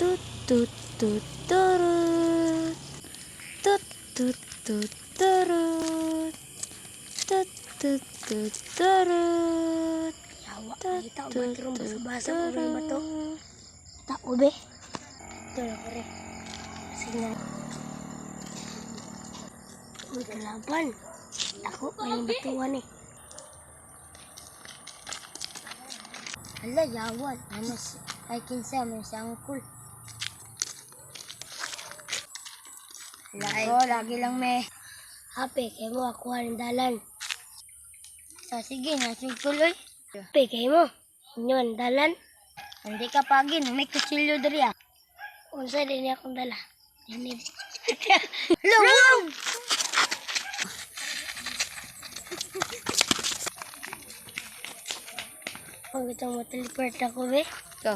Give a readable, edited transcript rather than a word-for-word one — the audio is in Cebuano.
Tut tut tut turut. Tut tut tut turut. Tut tut tut turut. Yawa, Tut nakita ko tut bathroom, tut basa-basa ko rin ba to? turut. Tako be. Ito na kore. Sige na. Uy, kalaban. Ako, may batuan eh. Hala, yawan. Ano si... Ay, kinsa, may sangkul. Hala ko, lagi lang may... Happy, kayo mo, ako ang dalan. Sa sige, nasugtuloy. Happy, kayo mo. Inyo ang dalan. Hindi ka pagin, may kutsilyo diri ah. Unsa din niya akong dala. Dinib. Hala, wow! Pag ito mo teleport ako be. Ito.